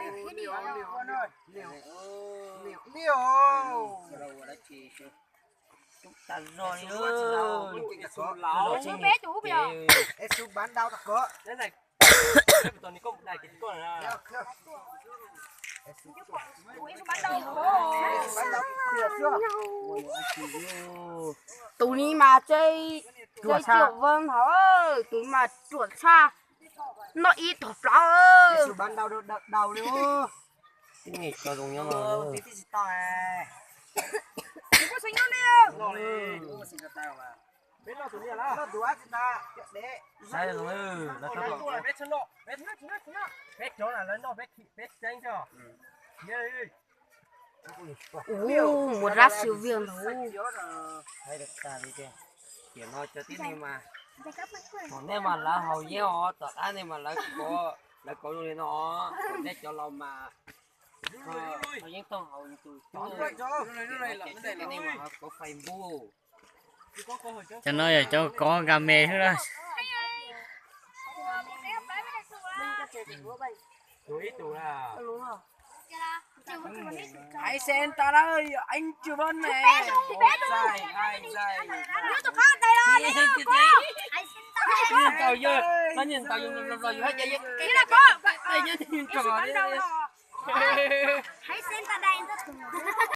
Niam, niam, niam. Tus peb tus ub yog. Tus ni mas tseem, tseem cuam vog hauv, tus mas ruam tshaj, noj ib tog plaub. Ua, muaj dab tsi viag ntawd. Tiam no cov tib neeg mas, thaum nej mas lawv haus yeeb os, tom qab nej mas lawv kov, lawv kov zoo li no, thaum nej cov laus mas, yeeb tooj haus tus cov, nej mas kov Facebook. Cov no yog cov kov nka me xwb na. Hais xees tas lawm, anh chưa bắn nè. Tau yog, nó nhìn tau yog los yog hais